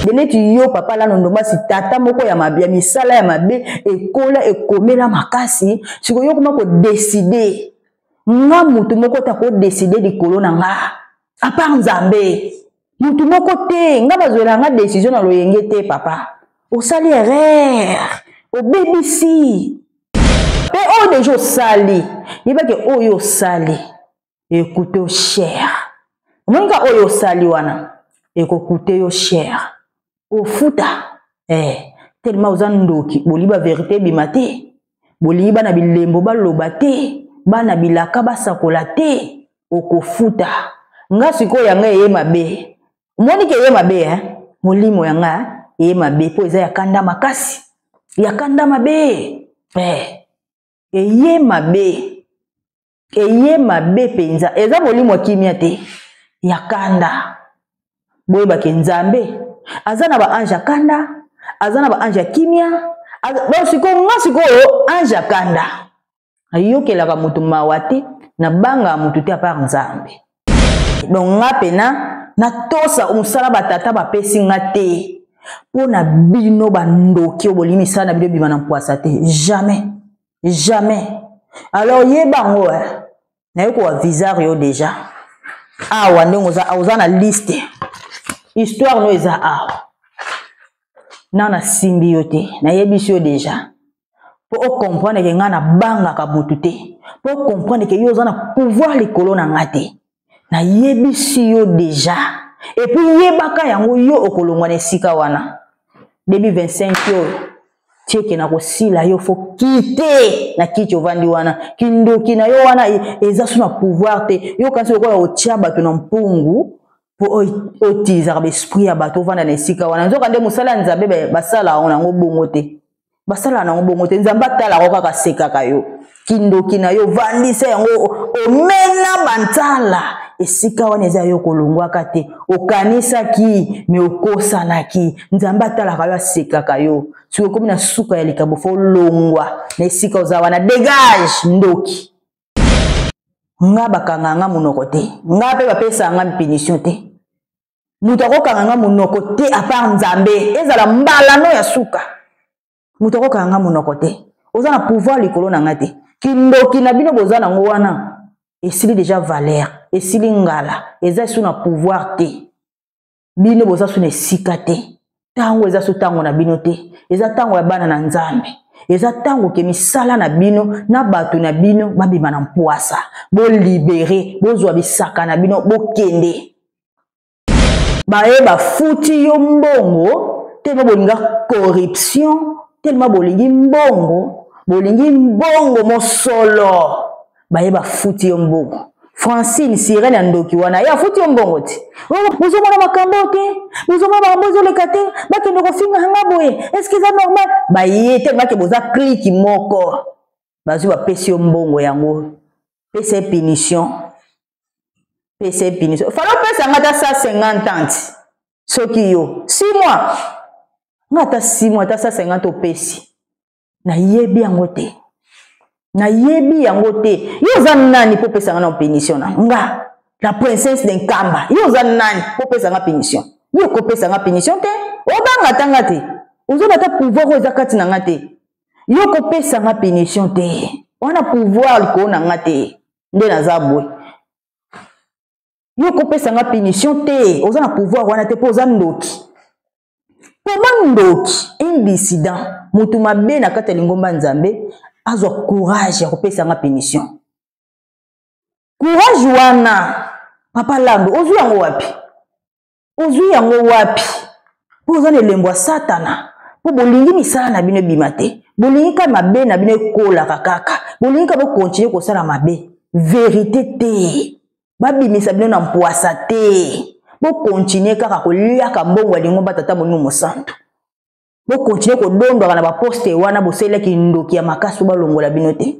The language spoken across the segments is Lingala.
De neti yo papa Lano Ndombasi, tata moko ya mabe, ya misala ya mabe ekola ekomela makasi, sikoyo yo koma kodeside nga mutu moko te akodeside likolo na nga à part Nzambe, mutu moko te nga bazwela nga décision na loyenge te. Papa, osali erreur, obebisi mpe oyo deja osali, yebake oyo osali ekute yo cher. Omoni ka oyo osali wana ekokute yo cher, ofuta tellement oza ndoki. Bolingi ba vérité ebima te, bolingi bana bilembo baloba te, bana bilaka basakola te, okofuta. Nga sikoyo yanga eye mabe, omoni ke eye mabe eh? Molimo yanga eye mabe mpo eza ya kanda makasi, ya kanda mabe eye mabe, eye mabe mpenza. Eza molimo ya kimia te, ya kanda. Boyebake Nzambe aza na baange ya kanda, aza na baange ya kimia. Donc sikoyo nga sikoyo ange ya kanda, nayokelaka motu mawa te, nabangaka motu te à part Nzambe. Donc nga pena natosa mosala batata bapesi nga te mpo na bino bandoki oyo bolingi misala na bino ebima na mpwasa te, jamais, jamais. Alors yeba yango, naye koavisar yo déjà awa ndenge oza na liste, histoire no eza awa na nasimbi yo te, nayebisi yo déjà mpo ocomprendre ke ngai nabangaka motu te, mpo ocomprendre ke yo oza na pouvoir likolo na nga te. Nayebisi yo déjà, et puis yebaka yango, yo okolongwa na esika wana 2025 oyo tieke na kosila. Yo faut quitter na kiti ovandi wana. Kindoki na yo wana eza so na pouvoir te. Yo kasi lokola otia bato na mpungu mpo otilizaka baesprit ya bato ovanda na esika wana, nzoka nde mosala ya Nzambe basala yango nango bongo te, basala nango bongo te. Nzambe atalaka kaka, asekaka yo. Kindoki na yo vandisa yango, omena bantala esika wana eza yo kolongwaka te. Okanisaki me okosanaki. Nzambe atalaka yo, asekaka yo. Soki okomi na suka ya likambo, faut olongwa na esika oza wana. Dégage, ndoki. Nga bakanga nga monoko te, nga mpe bapesa nga punition te. Moto akokanga nga monoko te à part Nzambe. Ezala mbala no ya suka, moto akokanga nga monoko te. Oza na pouvoir likolo na nga te. Kindoki na bino boza nango wana esili déjà valeur, esili ngala, eza esu na pouvoir te. Bino boza su na esika te. Ntango eza so ntango na bino te, eza ntango ya bana na Nzambe. Eza ntango ke misala na bino na bato na bino babima na mpwasa, bolibere, bozwa bisaka na bino, bokende. Baye bafuti yo mbongo tellement bolinga corruption, tellement bolingi mbongo, bolingi mbongo mosolo. Baye bafuti yo mbongo. Francine Sirene ya ndoki wana ye afuti yo mbongo te. Bozomona makambo te, bozomona makambo ezoleka te, bakende kofinga nga boye, est-ce eza normal? Baye te bake boza clique moko, bazwi bapesi yo mbongo yango. Pesa ye punition, pesa ye punition. Fala opesa nga ata 150 ans, soki yo 6 mois, nga ata 6 mois, ata 150 opesi. Nayebi yango te, nayebi yango te. Yo oza nani mpo opesa nga na punition na nga? La princesse de Nkamba, yo oza nani mpo opesa nga punition? Yo okopesa nga punition te, obanga ata nga te, ozoba ata pouvoir oyo eza kati na nga te. Yo okopesa nga punition te, wana pouvoir likolo na nga te nde naza boye. Yo okopesa nga punition te, oza na pouvoir wana te mpo oza ndoki. Koma ndoki, un dissident, motu mabe na kati ya lingomba Nzambe azwa courage ya kopesa nga punition. Courage wana, papa Lando, ozwi yango wapi? Ozwi yango wapi? Mpo oza na elembo ya Satana, mpo bolingi misala na bino ebima te, bolingi kaka mabe na bino ekolaka kaka, bolingi kaka bokontinue kosala mabe, verité te, babimisa bino na mpwasa te, bokontinue kaka koliaka mbongo ya lingomba Tata Molimo Mosantu, bokontinue kodondwaka na baposte wana bosalelaki ndoki ya makasi, balongola bino te.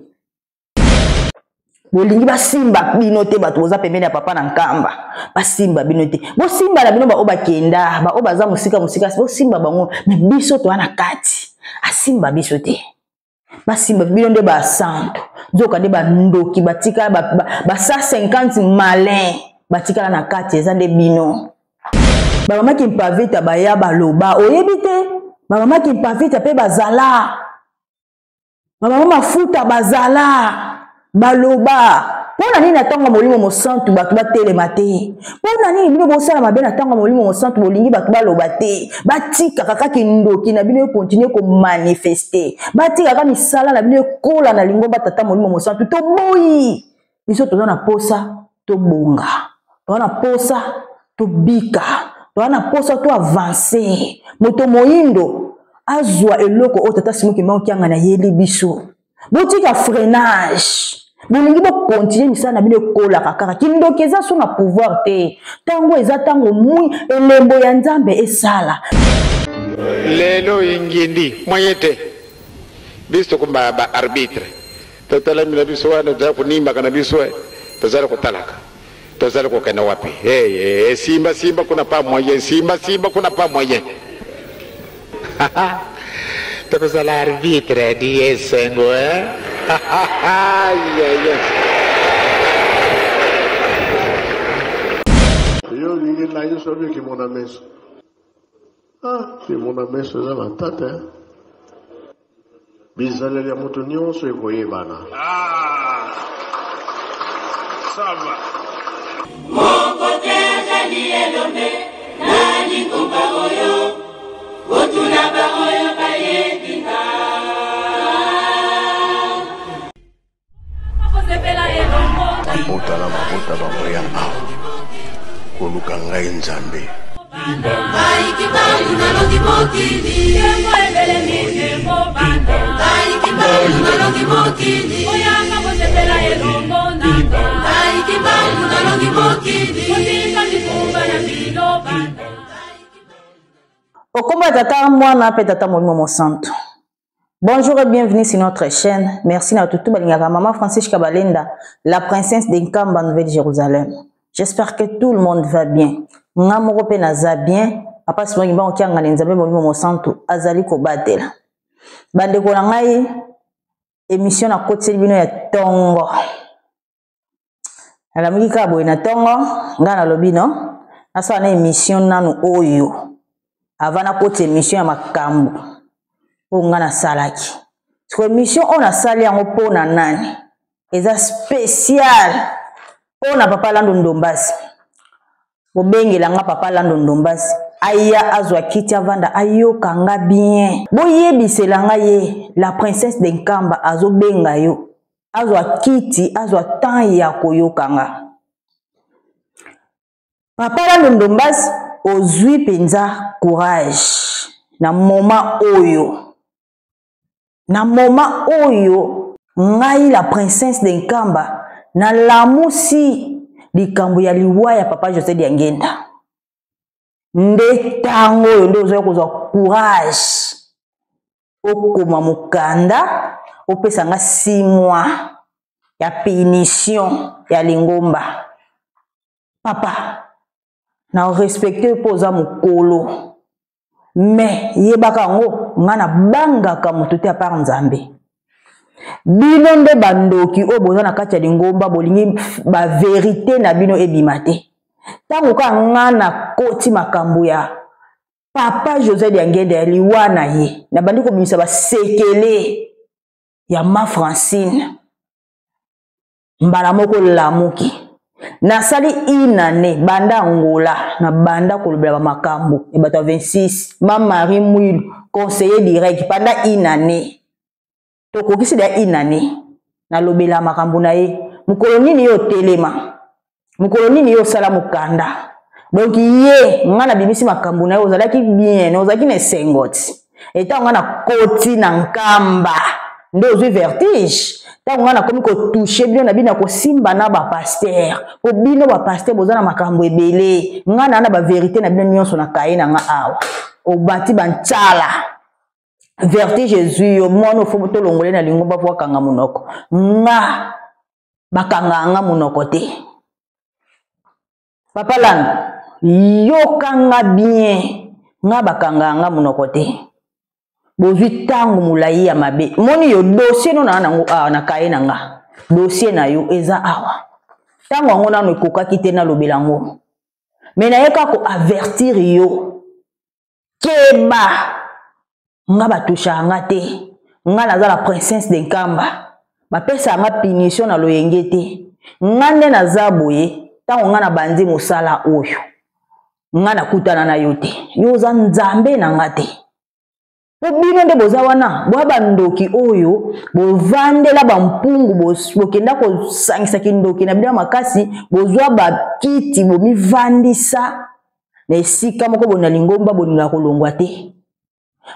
Bolingi basimba bino te, bato boza pembeni ya papa na Nkamba, basimba bino te. Bosimba na bino baoyo bakenda, baoyo baza mosika mosika, bosimba bango, me biso toya na kati, asimba biso te. Basimba bino nde basantu, nzoka nde bandoki batikala ba 150 malin batikala na kati, eza nde bino. Bamama Kimpavita baya baloba, oyebi te? Bamama Kimpavita mpe bazala, bamama mafuta bazala baloba. Mpo na nini na ntango ya Molimo Mosantu bato batelema te? Mpo na nini bino bosala mabe na ntango ya Molimo Mosantu, bolingi bato baloba te? Batika kaka kindoki na bino ekontinue komanifeste, batika kaka misala na bino ekola na lingomba Tata Molimo Mosantu. Toboyi, biso toza na posa tobonga, toza na posa tobika, toza na posa to avance. Moto moyindo azwa eloko oyo Tata Simon Kimbangu Kiangani ayeli biso. Botika freinage, bolingi bokontinue misala na bino ekolaka kaka. Kindoki eza so na pouvoir te. Ntango eza ntango mwi elembo ya Nzambe esala. Lelo ingindi moyen te, biso tokomba ba arbitre, totalami na biso wana, toza konimbaka na biso, tozali kotalaka, tozali kokende wapi? Hey, hey, simba simba kuna pa moyen, simba simba kuna pa moyen. Tokozala arbitre di esengo, eh? Yeah, yeah. Yo olingi lakisa obi kimona meso. Ah, kimona meso eza matata. Eh? Bizaleli ya moto nyonso ekoyebana. Ah, ça va. Moko te azali elombe na lingomba oyo, botuna baoyo bayebi nga. Mabota na mabota bakoya awa koluka ngai Nzambe. Ngai Kimbangu nalongi mokili. Ngai Kimbangu nalongi mokili. Ngai Kimbangu nalongi mokili. Okombo ya Tata, Mwana mpe Tata Molimo Mosantu. Bonjour et bienvenue sur notre chaîne. Merci na tutu balingaka Maman Francisca Balenda, la princesse de Nkamba, Nouvelle-Jérusalem. J'espère que tout le monde va bien. Nga moko pe naza bien. Papa Simon Kimbangu Kiangani Nzambe Molimo Mosantu azali kobatela. Bandeko na ngai, émission na kotiseli bino ya tongo. Nalamuki kaka boye na tongo, nga nalobi no, nasala na émission nanu oyo avant nakota émission ya makambo oyo nga nasalaki. Siko émission oyo nasali yango mpo na nani? Eza spécial mpo na Papa Lando Ndombasi. Bobengela nga Papa Lando Ndombasi aya azwa kiti avanda ayoka nga bien. Boyebisela nga ye la princesse de Nkamba azobenga yo, azwa kiti, azwa temps ya koyoka nga. Papa Lando Ndombasi, ozwi mpenza courage na moment oyo. Na moment oyo ngai la princesse de Nkamba nalamusi likambo ya liwa ya Papa José Diangenda. Nde ntango oyo nde ozwaki kozwa courage okoma mokanda opesa nga 6 mois ya punition ya lingomba. Papa, na respecte mpo oza mokolo, mais yebaka yango nga nabangaka moto te apart Nzambe. Bino nde bandoki oyo boza na kati ya lingomba, bolingi ba verité na bino ebima te. Ntango kaka nga nakoti makambo ya Papa José Diangenda ya liwa na ye, nabandi kobimisa basekele ya ma Francine, mbala moko lamuki. Nasali inane banda Angola, na banda kolobela ba makambo ya bato ya 26, ma Marie Mwilu conseiller direct pendant inane. Tokokisi da inane nalobela makambo na ye. Mokolo nini yo otelema? Mokolo nini yo osala mokanda? Donc ye nga nabimisi makambo na ye, ozalaki bien, ozalaki na esengo ti. Etango nga nakoti na Nkamba nde ozwi vertige. Ntango nga nakomi kotouche bino na bino ya kosimba na ba pasteur, po bino ba pasteur boza na makambo ebele. Nga na na ba verité na bino nyonso na kaye na nga awa. Obati ba ntsala. Vertige ezwi yo, mwana ofo tolongole na lingomba po akanga monoko. Nga bakanga nga monoko te. Papa Lando, yoka nga bien, nga bakanga nga monoko te. Bozwi ntango molai ya mabe. Moni yo dossier no na nango awa na kaye na nga. Dossier na yo eza awa. Ntango yango nano ekokaki te nalobela yango. Me naye kaka koavertir yo, keba, nga batushaka nga te, nga naza la princesse de Nkamba, bapesaka nga punition na loyenge te. Nga nde naza boye, ntango nga nabandi mosala oyo, nga nakutana na yo te, yo oza nzambe na nga te. Po bino nde boza wana, boya bandoki oyo bovandela bampungu, bokenda kosangisa kindoki na bino ya makasi, bozwa bakiti bomivandisa na esika moko boye na lingomba, bolingaka kolongwa te.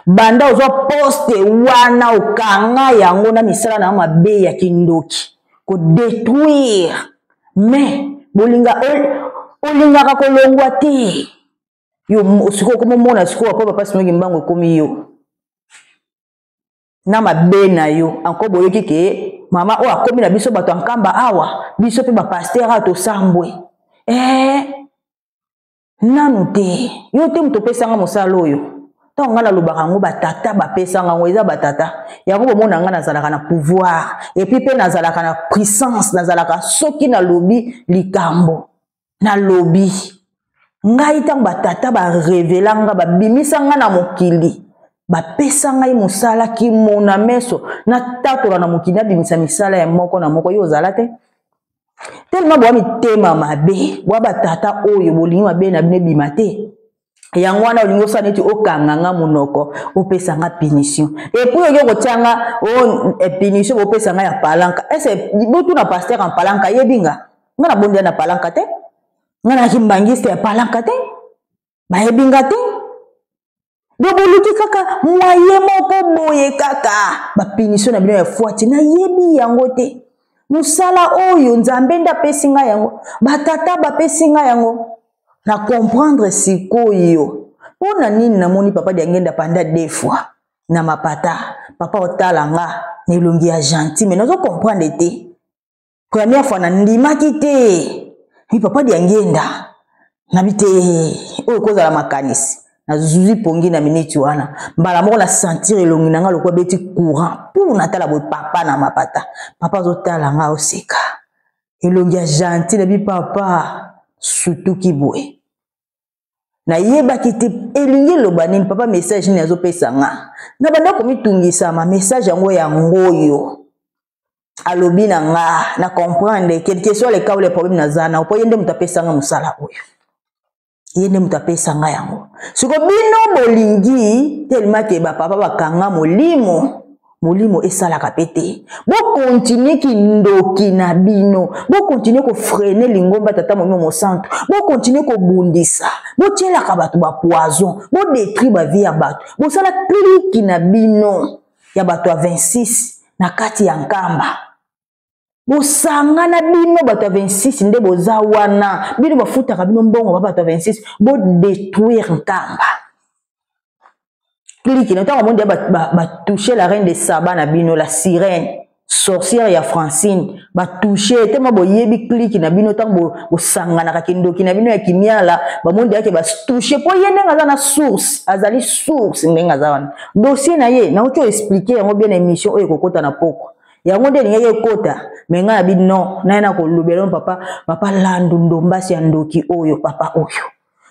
Banda ozwa poste wana, okanga yango na misala na mabe ya kindoki, kodetruire, mais olingaka kolongwa te. Yo sikoyo okomomona sikoyo po papa Simon Kimbangu ekomi yo na mabe na yo. Encore boyoki ke mama oyo akomi na biso bato ya Nkamba awa, biso mpe bapaster awa tosambwe. Nanu te, yo te moto opesanga mosala oyo. Ntango ngai nalobaka yango, batata bapesanga yango, eza batata yango. Bomona ngai nazalaka na pouvoir, epuis mpe nazalaka na puissance, nazalaka soki nalobi likambo, nalobi ngai. Ntango batata barevela nga, babimisa nga na mokili, bapesa ngai mosala kimona meso, natatola na mokili, nabimisa misala ya moko na moko. Yo ozala te, tellement boa mitema mabe, boa batata oyo bolingi mabe na bino ebima te. Yango wana olingi osala neti okanga nga monoko, opesa nga punition, epuis oki okotia nga punition, bopesa nga ya palanka. Ese botuna pasteur en palanka, yebi nga, nga nabondela na palanka te, nga nayaki mbangiste ya palanka te, bayebi nga te. Donc boluki kaka moye moko boye, kaka bapunition na bino ya fwati, nayebi yango te. Mosala oyo Nzambe nde apesi nga yango, batata bapesi nga yango. Na comprendre sikoyo mpo na nini namoni papa Diangenda panda 2 fois na mapata. Papa otala nga na elongi ya gentil, mais nazo comprendre te. Première fois nandimaki te, mi papa Diangenda nabi te, oyo ekozala makanisi. Nazwi pongi na miniti wana, mbala moko na sentir elongi na nga lokola beti courant. Pour natala boye papa na mapata, papa azotala nga, oseka elongi ya gentil. Nabi papa sutuki boye, nayebaki te elingi eloba nini. Papa message nini azopesa nga? Na banda komitungisama, message yango yangoyo alobi na nga, na comprendre quel que soit le cas ou le problème naza na po ye nde moto apesa nga mosala oyo, ye nde moto apesa nga yango. Siko bino bolingi tellement ke bapapa bakanga molimo, molimo esalaka pe te. Bokontinue kindoki na bino, bokontinue kofrene lingomba tata molimo mosantu, bokontinue kobundisa, botielaka bato bapoison, bodetruire bavie ya bato, bosala kliki na bino ya bato ya 26 na kati ya Nkamba. Bosangana bino bato ya 26 nde boza wana, bino bafutaka bino mbongo ba bato ya 26, bodetruire Nkamba. Kliki na ntango mondi batouche la reine de Saba na bino, la sirène sorcière ya Francine, batouche tellement boyebi kliki na bino. Ntango bosanganaka kindoki na bino ya kimiala, bamondi yake batouche mpo ye ndenge aza na source, azali source ndenge aza wana. Dossier na ye nauti oexplike yango bien na émission oyo ekokota na pokwa, yango nde elingaki ekota, me ngai nabi non, naye na kolobela papa, papa Landu Ndombasi ya ndoki oyo, papa oyo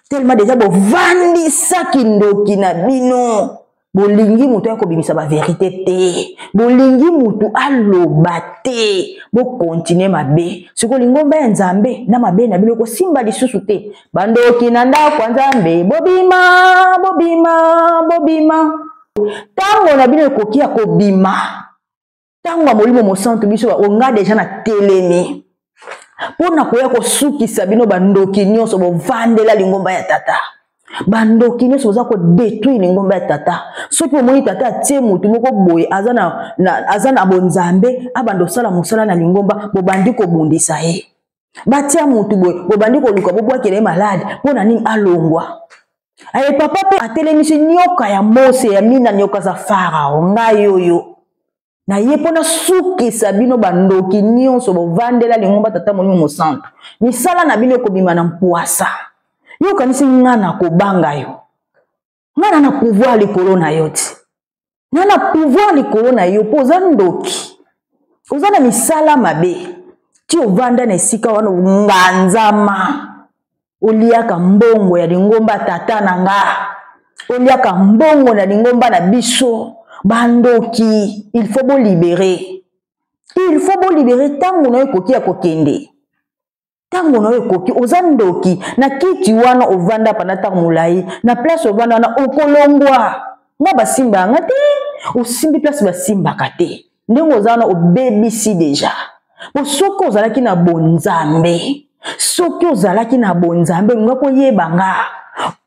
tellement deja bovandisa kindoki na bino, bolingi moto ya kobimisa ba vérité te, bolingi moto aloba te, bokontinue mabe. Sikoyo lingomba ya Nzambe na mabe na bino ekosimba lisusu te. Bandoki na ndako ya Nzambe, bobima, bobima, bobima. Ntango na bino ekoki ya kobima, ntango ya molimo mosantu, biso onga deja na telemi mpo na koya kosukisa bino bandoki nyonso bovandela lingomba ya tata, bandoki nyonso boza kodetruire lingomba ya tata. Soki omoni tata atie motu moko boye aza na bonzambe, abanda kosala mosala na lingomba, bobandi kobundisa ye. Batia motu boye, bobandi koluka bobwakela ye malade mpo na nini alongwa. Aye papa mpe atelemisi nyoka ya Mose ya mina, nyoka za Farao, ngai oyo na ye mpo nasukisa bino bandoki nyonso bovandela lingomba tata molimo mosantu. Misala na bino ekobima na mpwasa. Yo okanisi nga na kobanga yo? Nga na na pouvoir likolo na yo ti, nga na pouvoir likolo na yo mpo oza ndoki, oza na misala mabe ti ovanda na esika wana nganzama. Oliaka mbongo ya lingomba tata na nga, oliaka mbongo na lingomba na biso. Bandoki, il faut bolibere, il faut bolibere. Ntango na yo ekoki ya kokende, ntango na yo ekoki. Oza ndoki na kiti wana ovanda panda ntango molai na place ovanda wana, okolongwa. Nga basimba yanga te, osimbi place basimbaka te. Ndenge oza wana, obebisi deja. Po soki ozalaki na bonzambe, soki ozalaki na bonzambe, olinga koyeba nga.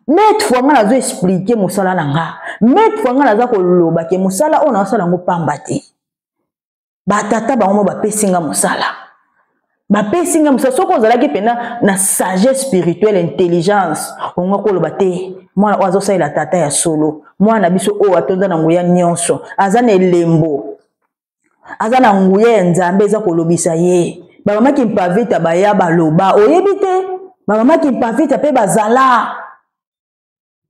Maître fois nga nazo expliquer mosala na nga, maître fois nga naza koloba ke mosala oyo naosala yango pamba te. Batata bango mo bapesi nga mosala, bapesi nga mosala. Soki ozalaki mpena na sagesse spirituelle, intelligence, onga koloba te mwana oyo azosalela tata ya solo, mwana na biso oyo atonda na nguya nyonso, aza na elembo, aza na nguya ya Nzambe eza kolobisa ye. Bamama Kimpavita baya baloba, oyebi te, bamama Kimpavita mpe bazala,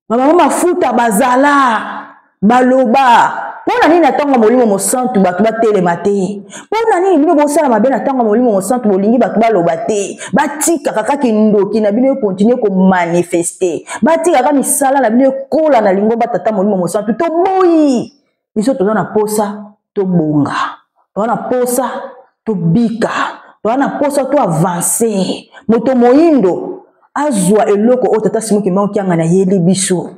bamama mafuta bazala baloba. Mpo na nini na ntango ya Molimo Mosantu bato batelema te? Mpo na nini bino bosala mabe na ntango ya Molimo Mosantu, bolingi bato baloba te? Batikaka kaka kindoki na bino ekontinue komanifeste, batikaka misala na bino ekola na lingomba tata Molimo Mosantu. Toboyi, biso toza na posa tobonga, toza na posa tobika, toza na posa to avance. Moto moyindo azwa eloko oyo tata Simon Kimbangu Kiangani ayeli biso.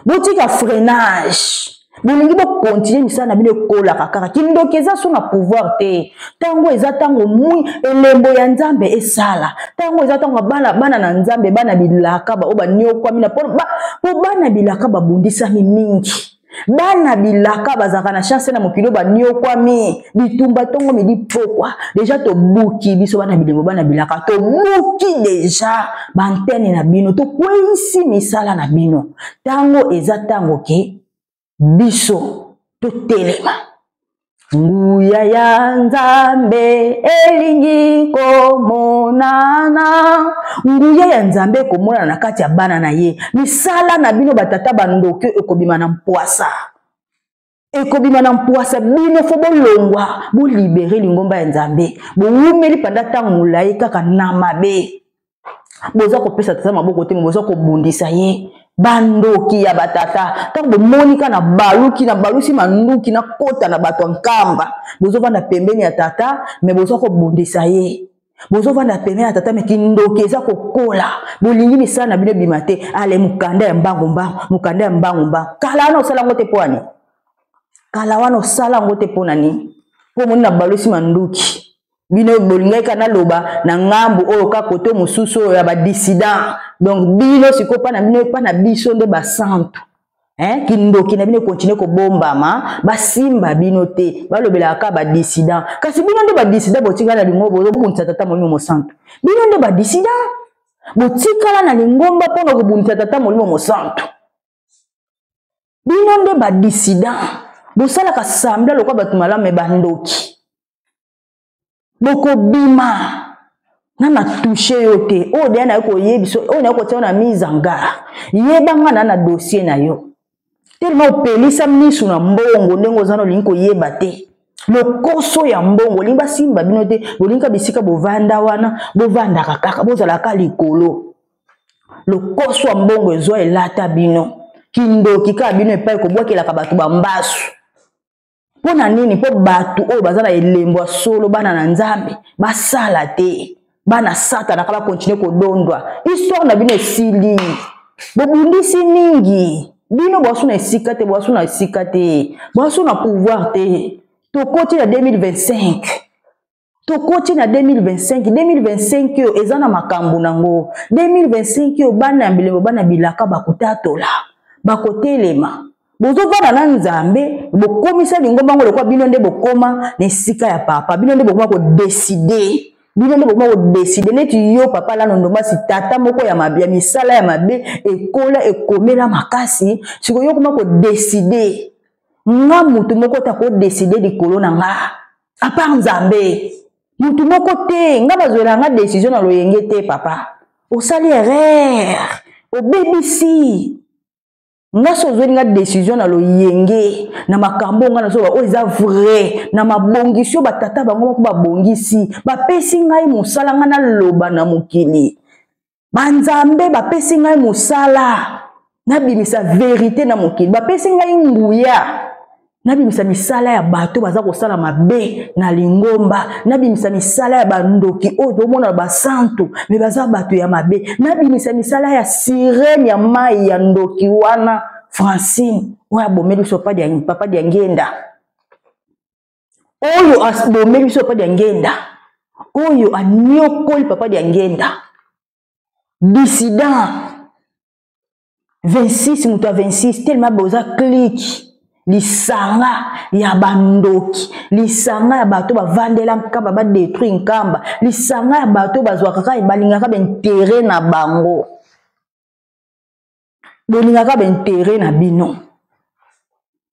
Botika freinage, bolingi bokontinue misala na bino ekolaka kaka. Kindoki eza so na pouvoir te. Ntango eza ntango mwi elembo ya Nzambe esala, ntango eza ntango bana, bana na Nzambe, bana bilaka baoyo baniokwami na mpo bana bilaka babundisami mingi. Bana bilaka bazalaka na chance na mokili oyo, baniokwami bitumba ntongo midi pokwa. Deja tobuki biso bana bilembo, bana bilaka, tobuki deja bantene na bino, tokweyisi misala na bino. Ntango eza ntango ke biso totelema. Nguya ya Nzambe elingi komonana, nguya ya Nzambe ekomonana na kati ya bana na ye. Misala na bino batata bandoki ekobima na mpwasa, ekobima na mpwasa. Bino fo bolongwa, bolibere lingomba ya Nzambe. Bowumeli panda ntango molai kaka na mabe. Boza kopesa tata maboko te, boza kobundisa ye. Bandoki ya batata, ntango bomoni ka na baluki na balusi manduki na kota na bato ya Nkamba, bozovanda pembeni ya tata me boza kobundisa ye. Bozovanda pembeni ya tata me kindoki eza kokola. Bolingi misala na bino ebima te. Ale mokanda ya mbangu mbangu, mokanda ya mbangu mbangu. Kala wana osala yango te mpo ani? Kala wana osala yango te mpo na nini? Mpo omoni na balusi manduki. Bino bolingaki kaka naloba na ngambu oyo, ka kote mosusu oyo ya badissident. Donc bino sikoyo mpa na bino, mpa na biso nde basantu, eh? Kindoki na bino ekontinue kobombama, basimba bino te, balobelaka kaka badissident. Kasi bino nde badissident, botikala na lingo, bozobundisa tata Molimo Mosantu. Bino nde badissident, botikala na lingomba mpona kobundisa tata Molimo Mosantu. Bino nde badissident, bosalaka sambla lokola bato malamu, me bandoki. Bokobima na na touche yo te. Oyo deya naye koyebisa, oyo naye kotia na mise en garde. Yeba nga na na dossier na yo telema. Opelisa misu na mbongo ndenge oza na, olingi koyeba te. Lokoso ya mbongo, olingi basimba bino te. Bolingi ka bisika bovanda wana, bovandaka kaka, bozalaka likolo. Lokoso ya mbongo ezwa elata bino kindoki kaka bino epai kobwakelaka bato bambasu. Mpo na nini? Mpo bato oyo baza na elembo ya solo, bana na Nzambe, basala te. Bana Satana kaka bakontinue kodondwa. Histoire na bino esili, bobundisi mingi. Bino bwasu na esika te, bwasu na esika te, bwasu na pouvoir te. Tokoti na 2025, tokoti na 2025. 2025 oyo eza na makambo nango. 2025 oyo, bana ya bilembo, bana bilaka bakotatola, bakotelema. Bozovanda na Nzambe, bokomisa lingomba ngo lokola bino nde bokoma na esika ya papa. Bino nde bokoma kodeside, bino nde bokoma kodeside. Neti yo papa Lano Ndombasi, tata moko ya mabe, ya misala ya mabe ekola ekomela makasi. Sikoyo yo okoma kodeside. Nga motu moko te akodeside likolo na nga apart Nzambe, motu moko te. Nga bazwela nga décision na loyenge te. Papa, osali erreur, obebisi nga. So ozweli nga décision na loyenge na makambo nga nazoba oyo eza vrai na mabongisi oyo batata bango moko babongisi, bapesi ngai mosala, nga naloba na mokili. Banzambe bapesi ngai mosala nabimisa verite na mokili, bapesi ngai nguya nabimisa misala ya bato baza kosala mabe na lingomba, nabimisa misala ya bandoki oyo tomona basantu me baza bato ya mabe, nabimisa misala ya sirene ya mai ya ndoki wana Francine oyo abomeli biso papa Diangenda, oyo abomeli biso papa Diangenda, oyo anyokoli papa Diangenda, dissident 26, moto ya 26 telema boza clique, lisanga ya bandoki, lisanga ya bato bavandela nkamba, badetruire nkamba, lisanga ya bato bazwaka kaka balingaka baintere na bango, bolingaka baintere na bino,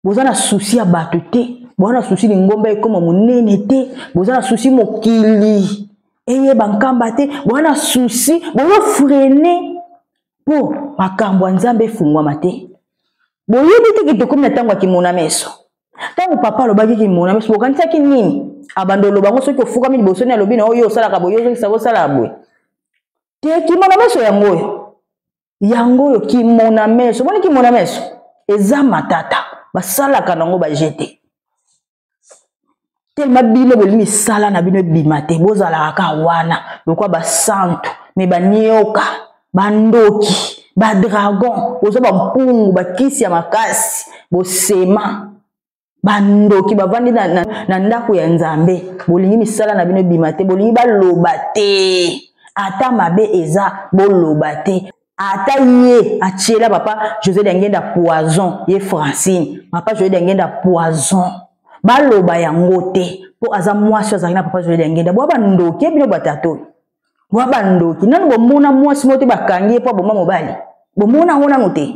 boza na susi ya bato te, boza na susi lingomba ekoma monene te, boza na susi mokili eyeba nkamba te, boza na susi bozofrene mpo makambo ya Nzambe efungwama te. Boyebi te ke tokomi na ntango ya kimona meso. Ntango papa alobaki kimona meso, bokanisaki nini? Abanda oloba yango soki ofukami liboso ni alobi na oyo osalaka boye, ozongisa osalaka boye te. Kimona meso yango oyo, yango oyo kimona meso. Omoni kimona meso eza matata, basalaka nango bajete telema. Bino bolingi misala na bino ebima te, bozalaka kaka wana lokola basantu, me banioka, bandoki, badragon, boza bampungu, bakisi ya makasi, bosema bandoki bavandi na, na, na ndako ya Nzambe. Bolingi misala na bino ebima te, bolingi baloba te, ata mabe eza boloba te. Ata ye atiela papa José Diangenda poison, ye Francine, papa José Diangenda poison, baloba yango te mpo aza mwasi azalaki na papa José Diangenda. Bwa bandoki ye bino batata oyo, bwa bandoki. Nanu bomona mwasi moko te bakangi ye mpo aboma mobali? Bomona yango nanu te.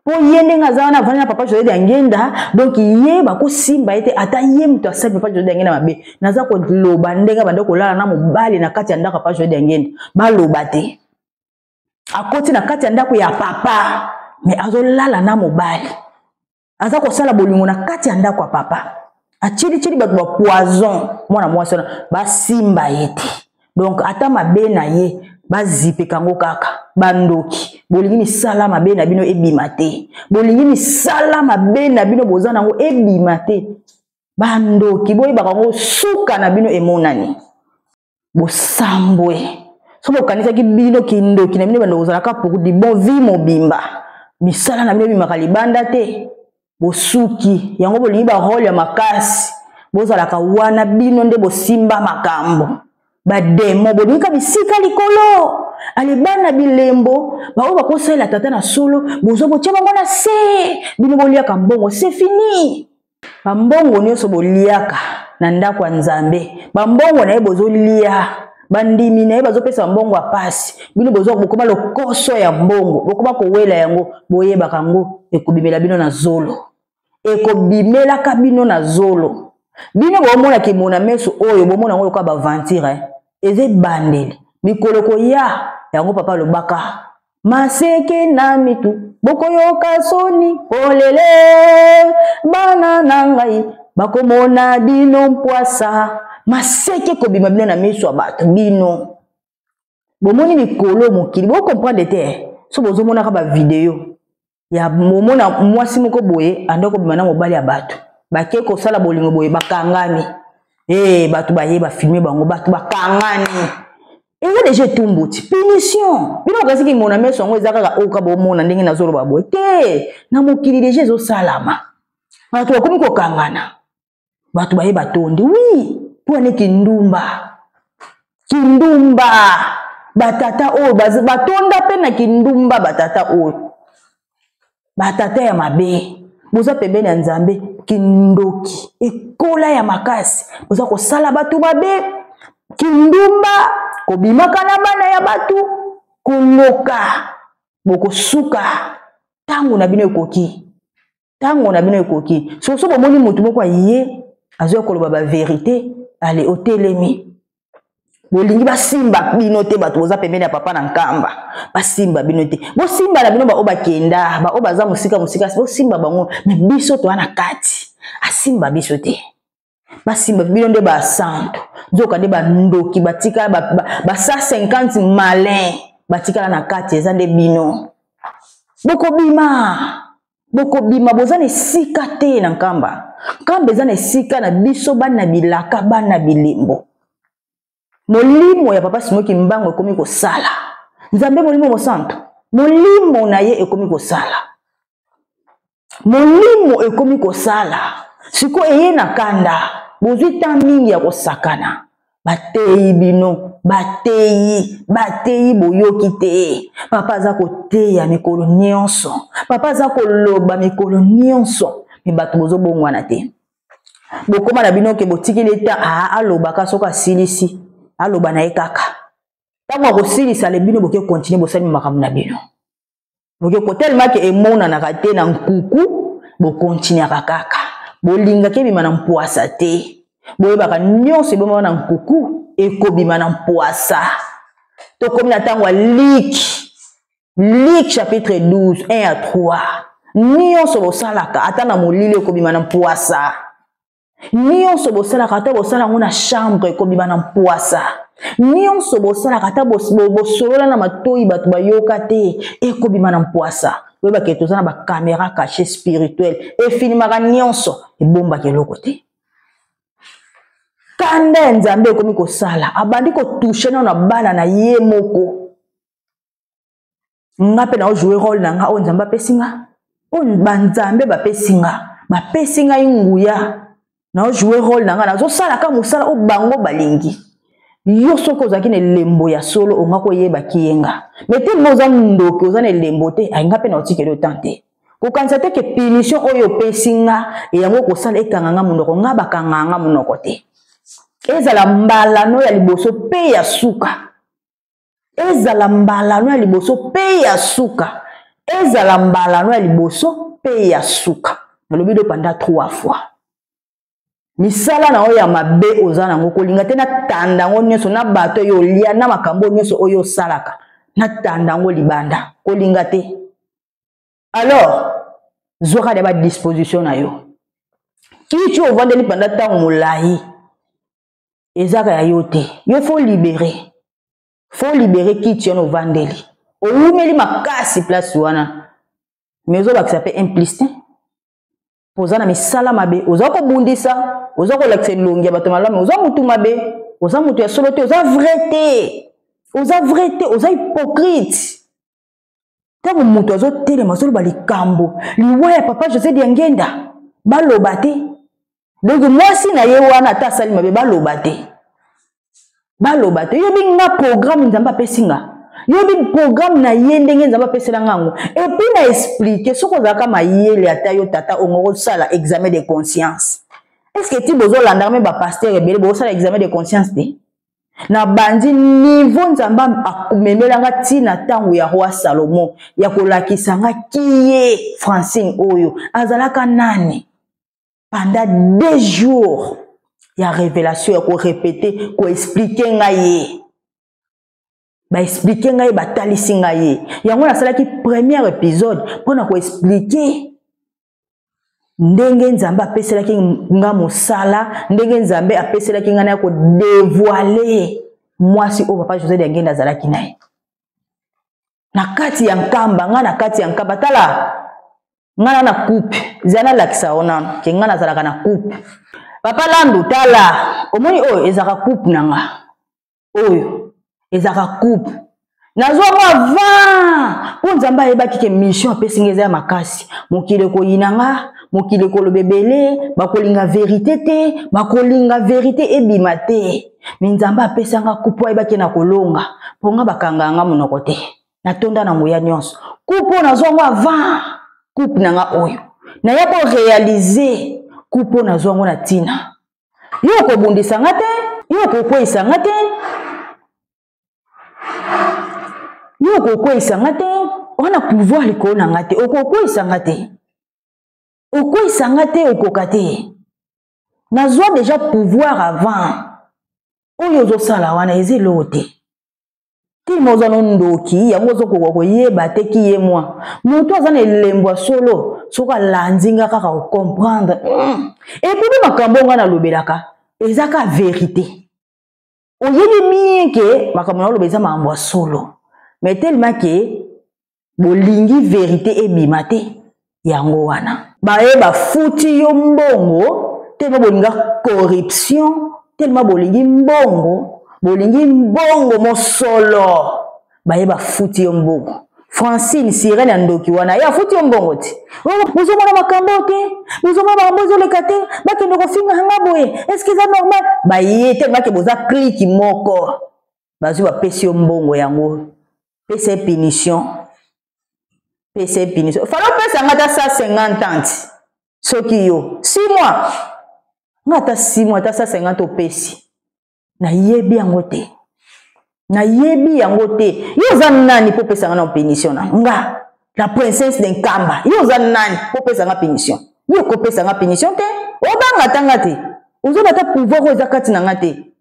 Mpo ye ndenge aza wana avandi na papa José Diangenda, donc ye bakosimba ye te. Ata ye moto asali papa José Diangenda mabe, naza koloba ndenge abandi kolala na mobali na kati ya ndako ya papa José Diangenda, baloba te. Akoti na kati ya ndako ya papa, me azolala na mobali, aza kosala bolingo na kati ya ndako ya papa, atielityeli bato ba poison. Mwana mwasi wana basimba ye te, donc ata mabe na ye bazipeka yango kaka. Bandoki, bolingi misala mabe na bino ebima te, bolingi misala mabe na bino boza nango ebima te. Bandoki, boyebaka yango, suka na bino emonani. Bosambwe so bokanisaki bino kindoki na bino bando kozalaka pour du bon vie mobimba, misala na bino ebimaka libanda te. Bosuki yango, bolingi barole ya makasi, bozalaka wana bino nde bosimba makambo. Bademo bolingi ka bisika likolo, ale bana bilembo baoyo bakosalela tata na solo, bozwa botia bango na se, bino boliaka mbongo, c'est fini. Bambongo nyonso boliaka na ndako ya Nzambe, bambongo na ye bozolia, bandimi na ye bazopesa mbongo ya pasi, bino bozwa bokoma lokoso ya mbongo, bokoma kowela yango. Boyebaka yango ekobimela bino na zolo, ekobimelaka bino na zolo. Bino bomona kimona meso oyo, bomona yango lokola baventure, eh? Eza ebandeli, mikolo koya yango papa alobaka maseke na mitu, bokoyoka soni polele, bana na ngai bakomona bino mpwasa, maseke kobima bino na miso ya bato. Bino bomoni mikolo mokili, bokomprendre te. So bozomonaka bavideo ya momona mwasi moko boye anda kobima na mobali ya bato, bake kosala bolingo boye, bakangami. Hey, bato baye bafilme bango, bato bakangami, eza deja etumbu ti punition. Bino bakasi kimona meso yango eza kaka oyo ka bomona ndenge nazoloba boye te. Na mokili deja ezosalama, bato bakomi kokangana, bato baye batondi wi mpo ane kindumba, kindumba. Batata oyo batonda mpe na kindumba, batata oyo, batata ya mabe, boza pembeni ya Nzambe, kindoki ekola ya makasi, boza kosala bato mabe, kindumba, kobimaka na bana ya bato, koloka. Bokosuka, ntango na bino ekoki, ntango na bino ekoki. Soso bomoni motu moko aye azwa koloba baverite, ale otelemi, bolingi basimba bino te. Bato boza pembeni ya papa na nkamba, basimba bino te. Bosimba na bino baoyo bakenda, baoyo baza mosika mosika, bosimba bango, me biso toa na kati, asimba biso te. Basimba bino nde basantu, nzoka nde bandoki batika ba 150 malin. Batikala na kati eza nde bino. Bokobima. Bokobima boza na esika te na Nkamba. Nkamba eza na esika na biso bana bilaka bana bilembo. Molimo ya papa Simon Kimbangu ekomi kosala. Nzambe molimo mosantu. Molimo na ye ekomi kosala. Molimo ekomi kosala. Siko eye na kanda. Bozwi temps mingi ya kosakana. Bateyi bino, bateyi, bateyi boyoki te. Papa aza koteya mikolo nyonso. Papa aza koloba mikolo nyonso. Me bato bozobongwana te. Bokoma na bino ke botikeli ete alobaka soki asilisi, aloba na ye kaka. Ntango akosilisa le bino boke continuer bosali makambo na bino. Boke ko tellement ke emonanaka te na nkuku, bokontinuaka kaka. Bolingaki ebima na mpwasa te. Boyebaka nyonso ebomama na nkuku ekobima na mpwasa. Tokomi na ntango ya Luc. Luc chapitre 12, 1 à 3. Nyonso bosalaka ata na molili ekobima na mpwasa. Nyonso bosalaka ata bosala yango na chambre ekobima na mpwasa. Nyonso bosalaka ata bosolola na matoyi bato bayoka te ekobima na mpwasa. Oyebaka ete toza na ba caméra cachée spirituelle efilimaka nyonso, ebombaka eloko te. Kanda ya Nzambe ekomi kosala, abandi kotouche nano na bana na ye moko. Nga mpe nao jouer rôle na nga oyo Nzambe apesi nga, oyo banzambe bapesi nga, bapesi ngai nguya, nao jouer rôle na nga, nazosalaka mosala oyo bango balingi. Yo soki ozalaki na elembo ya solo, onga koyeba kiyenga. Mais te mo oza ndoki, oza na elembo te, ayi nga mpe na otikeli yo temps te. Kokanisa te ke punition oyo opesi nga, yango kosala ekanga nga monoko, nga bakanga nga monoko te. Ezala mbala no ya liboso pe ya suka. Ezala mbala no ya liboso pe ya suka. Ezala mbala no ya liboso pe ya suka. Nalobi do pendant 3 fois. Misala na oyo ya mabe oza nango, kolinga te na tanda yango nyonso na bato oyo olia na makambo nyonso oyo osalaka, na tanda yango libanda, kolinga te. Alors, zwaka de ba disposition na yo. Kiti ovandeli pendant ntango molai ezaka ya yo te. Yo faut libérer. Faut libérer kiti wana ovandeli. Owumeli makasi place wana. Mais ozobakisa pe un plus te. Oza na misala mabe, oza kobundisa, oza kolakisa elongi ya bato malamu, oza mutu mabe, oza mutu ya solo te, oza vrai te. Oza vrai te, oza hypocrite. Ntango moto azotelema azoloba likambo liwa ya papa José Diangenda, baloba te. Donc mwasi na ye wana ata asali mabe, baloba te. Baloba te. Yobi nga programme Nzambe apesi nga. Yobi programme na ye ndenge Nzambe apesela nga yango. Et puis na expliquer soki ozalaka mayele ata yo tata ongo kosala examen de conscience. Est-ce que ti bozolanda me ba pasteur ebele bozosala examen de conscience te? Na bandi niveau Nzambe akomemela nga ti na tango ya roi Salomon ya kolakisa nga kiye Francine oyo azalaka nani pendant 2 jours ya révélation ya ko répéter, ko expliquer nga ye. Ba expliquer nga ye, ba talisi nga ye. Yango nasalaki premier épisode pona ko expliquer ndenge Nzambe apeselaki nga mosala, ndenge Nzambe apeselaki nga na ko dévoiler mwasi oyo papa José Diangenda azalaki na ye. Na kati ya Nkamba, nga na kati ya Nkamba, tala nga na na coupe, zana lakisa yo nano ke nga nazalaka na coupe. Papa Landu, tala, omoni oyo ezalaka coupe na nga. Oyo ezalaka coupe. Nazwa mwa avant po Nzambe ayebaki ke mission apesi nga eza ya makasi. Mokili ekoyina nga, mokili ekoloba ebele, bakolinga vérité te, bakolinga vérité ebima te. Mais Nzambe apesa nga coupe po ayebaki na kolonga, po nga bakanga nga monoko te. Natonda na nguya nyonso. Coupe oyo nazwa ngo avant, coupe na nga oyo. Naya ko réaliser coupe oyo nazwa ngo na tina. Yo okobundisa nga te, yo okokweyisa nga te. Yo okokweyisa nga te, wana pouvoir likolo na nga te, okokweyisa nga te. Okweyisa nga te, okoka te. Nazwa déjà pouvoir avant. Oyo ozosala wana eza eloko te. Timo oza no ndoki, yango ozokoka koyeba te ki ye mwa. Moto aza na elembo ya solo, soki alandi nga kaka ko comprendre. Et puis makambo nga nalobelaka, eza ka vérité. Oyebi bien ke makambo naloba eza makambo ya solo. Mais tellement ke bolingi verite ebima te, yango wana baye bafuti yo mbongo. Tellement bolinga corruption, tellement bolingi mbongo, bolingi mbongo mosolo, baye bafuti yo mbongo. Francine Sirene ya ndoki wana ye afuti yo mbongo te. Bozomona makambo te, bozomona makambo ezoleka te, bakende kofinga nga boye, eske eza normal? Baye te bake boza kliki moko, bazwi bapesi yo mbongo yango, pesa ye punition, pesa ye punition. Fala opesa nga ata 150 ans, soki yo 6 mois, nga ata 6 mois, ata 150 opesi. Nayebi yango te, nayebi yango te. Yo oza nani mpo opesa nga na punition na nga? La princesse de Nkamba, yo oza nani mpo opesa nga punition? Yo okopesa nga punition te, obanga ata nga te, ozoba ata pouvoir oyo eza kati na nga te.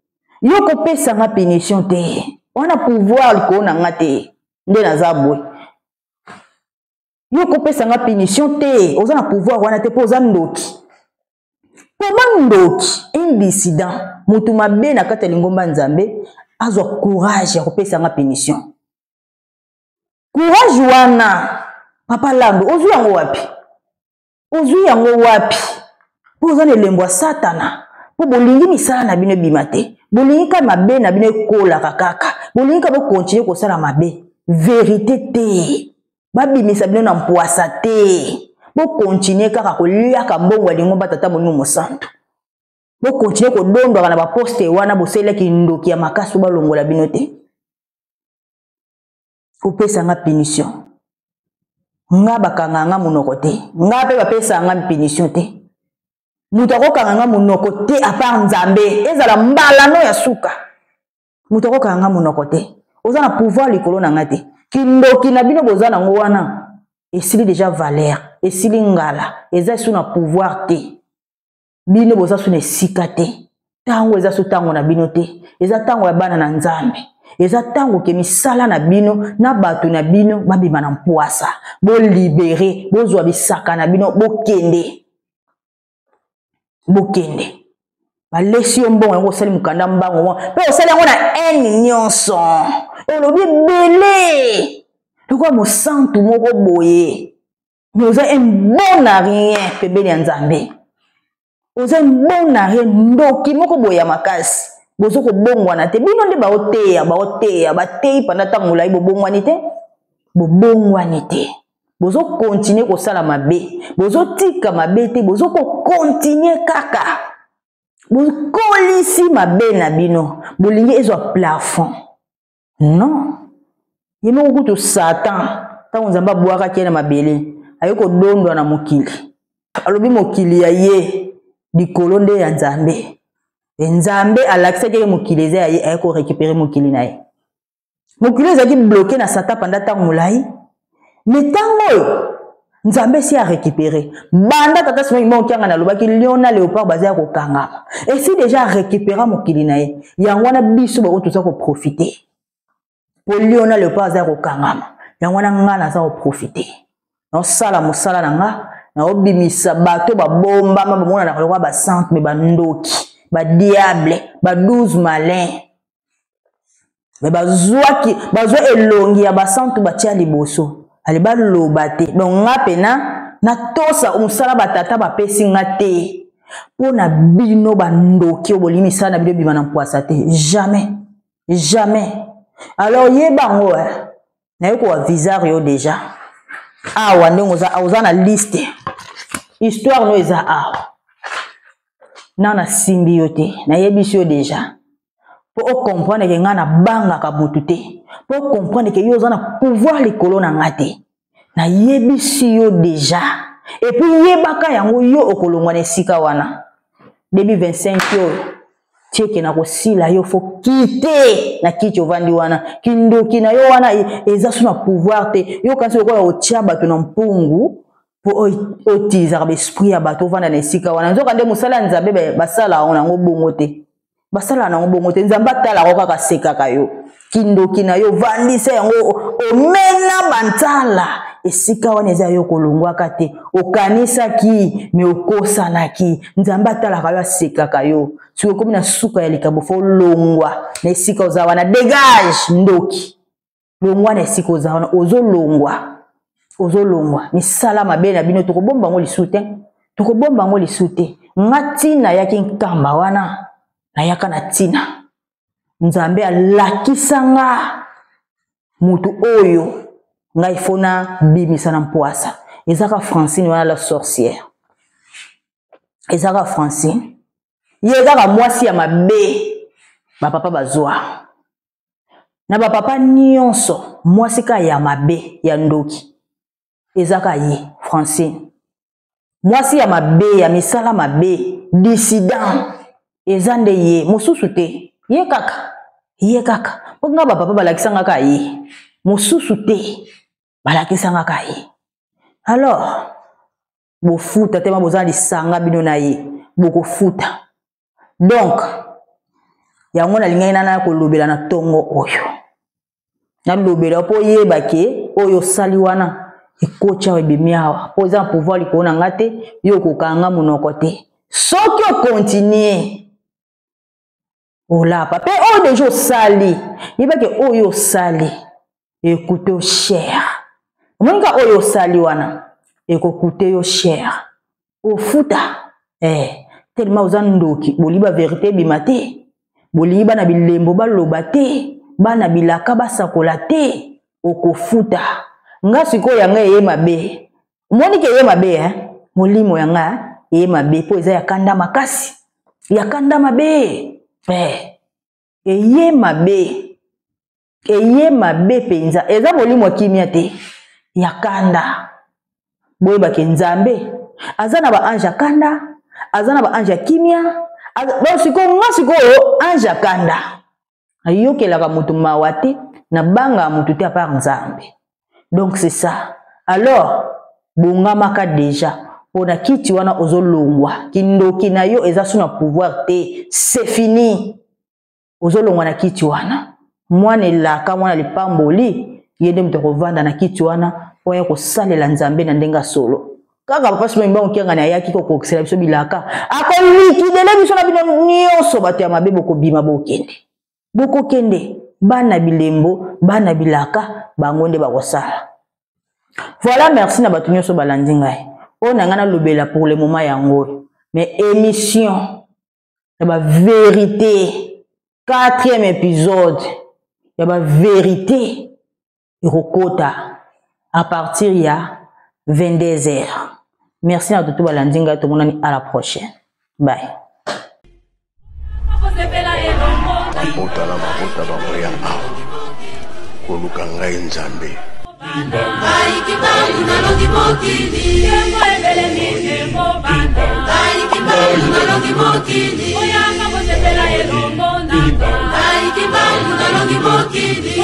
Yo okopesa nga punition te, wana pouvoir likolo na nga te, nde naza boye. Yo okopesa nga punition te, oza na pouvoir wana te, mpo oza ndoki. Koma ndoki, un dissident, moto mabe na kati ya lingomba Nzambe azwa courage ya kopesa nga punition. Courage wana, papa Lando, ozwi yango wapi? Ozwi yango wapi? Mpo oza na elembo ya Satana, mpo bolingi misala na bino ebima te, bolingi kaka mabe na bino ekolaka kaka, bolingi kaka bokontinue kosala mabe, verite te, babimisa bino na mpwasa te, bokontinue kaka koliaka mbongo ya lingomba Tata Molimo Mosantu, bokontinue kodondwaka na baposte wana bosalelaki ndoki ya makasi, balongola bino te. Kopesa nga punition, nga bakanga nga monoko te, nga mpe bapesa nga punition te. Moto akokanga nga monoko te apart Nzambe, ezala mbala no ya suka. Moto akokanga nga monoko te, oza na pouvoir likolo na nga te. Kindoki na bino boza nango wana esili deja valeur, esili ngala, eza esu na pouvoir te. Bino boza su na esika te, ntango eza su ntango na bino te, eza ntango ya bana na Nzambe. Eza ntango ke misala na bino na bato na bino babima na mpwasa, bolibere, bozwa bisaka na bino, bokende, bokende. Balesi yo mbongo yango, osali mokanda mbango wana mpe osali yango na haine nyonso, olobi ebele lokola mosantu moko boye, mais oza un bon à rien pembeni ya Nzambe, oza un bon à rien, ndoki moko boye ya makasi. Bozo kobongwana te, bino nde baoteya, baoteya, bateyi panda ntango molai, bobongwani te, bobongwani te, bozokontinue kosala mabe, bozotika mabe te, bozokokontinue kaka, bokolisi mabe na bino, bolingi ezwa plafond. Non, ye moko kutu Satan, ntango Nzambe abwakaki ye na mabele, aye kodondwa na mokili, alobi mokili ya ye, likolo nde ya Nzambe. E Nzambe alakisaki ye mokili eza ya ye, aye korekipere mokili na ye. Mokili ezalaki bloke na Satan panda ntango molai, me ntango oyo Nzambe esi arécupéré. Banda tata Simon Kimbangu Kiangani alobaki lion na léopard baza ya kokangama, esi déjà arécupéra mokili na ye. Yango wana biso bango toza koprofite, po lion na léopard aza ya kokangama. Yango wana nga naza koprofite, naosala mosala na nga, naobimisa bato babombama, bamonanaka lokola basante, me bandoki, badiable, ba 12 malin, me bazwaki, bazwa elongi ya basantu batia liboso, ale baloba te. Donc nga pena natosa mosala batata bapesi nga te, mpo na bino bandoki oyo bolingi misala na bino ebima na mpwasa te, jamais, jamais. Alors yeba yango, eh. Naye koavisar yo deja awa ndenge oza, oza na liste, histoire no eza awa na nasimbi yo te, nayebisi yo deja mpo ocomprendre ke ngai nabangaka motu te, mpo ocomprendre ke yo oza na pouvoir likolo na ngai te. Nayebisi yo deja, epuis yebaka yango, yo okolongwa na esika wana 2025 oyo tieke na kosila yo, fo kite na kiti ovandi wana. Kindoki na yo wana eza so na pouvoir te. Yo kasi lokola otia bato na mpungu mpo otilizaka baesprit ya bato ovanda na esika wana, nzoka nde mosala ya Nzambe basala yango bongo te, basalaka nango bongo te. Nzambe atalaka kaka, asekaka yo. Kindoki na yo vandisa yango, omena bantala esika wana eza yo, kolongwaka te. Okanisaki me okosanaki. Nzambe atalaka yo, asekaka yo. Soki okomi na suka ya likambo, fo olongwa na esika oza wana, dégage ndoki. Longwa na esika oza wana, ozolongwa, ozolongwa. Misala mabe na bino tokobomba yango lisu te, tokobomba yango lisu te. Nga ntina yaki nkamba wana, nayaka na ntina. Nzambe alakisa nga mutu oyo ngai fo nabimisa na mpwasa. Ezaka Francine wana la sorcière, ezaka Francine, ye kaka mwasi ya mabe bapapa bazwa na bapapa nyonso, mwasi ka ya mabe ya ndoki ezaka ye Francine, mwasi ya mabe ya misala mabe, dissident, eza nde ye, mosusu te, ye kaka, ye kaka. Mpo nga bapapa balakisa nga kaka ye, mosusu te, balakisa nga kaka ye. Alors bofuta te, ma boza lisanga bino na ye, bokofuta. Donc yango nalingaki nana kolobela na ntongo oyo, nalobela mpo oyeba ke oyo osali wana ekoti awa, ebimi awa, mpo eza na pouvoir likolo na nga te. Yo okokanga monoko te soki okontinue olapa. Mpe oyo deja osali, yebake oyo osali ekute yo cher. Omoni ka oyo osali wana ekokute yo cher, ofuta tellement oza ndoki. Bolingi ba verité ebima te, bolingi bana bilembo baloba te, bana bilaka basakola te, okofuta. Nga sikoyo yanga eye mabe, omoni ke eye mabe eh? Molimo yanga eye mabe mpo eza ya kanda makasi, ya kanda mabe eye mabe, eye mabe mpenza. Eza molimo ya kimia te, ya kanda. Boyebake Nzambe aza na baange ya kanda, aza na baange ya kimia. Donc sikoyo nga sikoyo ange ya kanda, nayokelaka moto mawa te, nabangaka moto te apart Nzambe. Donc c'est ça. Alors bongamaka déjà mpona kiti wana ozolongwa. Kindoki na yo eza so na pouvoir te, c'est fini, ozolongwa na kiti wana. Mwana elaka, mwana lipamboli, ye nde moto akovanda na kiti wana mpo aya kosalela Nzambe na ndenge ya solo. Kaka papa Simon Kimbangu Kiangani ayaki kokokisela biso bilaka, akolikidele biso na bino nyonso bato ya mabe. Bokobima, bokende, bokokende. Bana bilembo, bana bilaka, bango nde bakosala. Voilà, merci na bato nyonso balandi ngai. Oyo na ngai nalobela pour le moment yango oyo, mais émission ya bavérité, quatrième épisode ya bavérité ekokota à partir ya 22 heures. Merci na bato balandi ngai, tomonani à la prochaine, bye. Mabota na mabota bakoya awa koluka ngai Nzambe. Ngai Kimbangu nalongi mokili, ngai Kimbangu nalongi mokili, ngai Kimbangu nalongi mokili.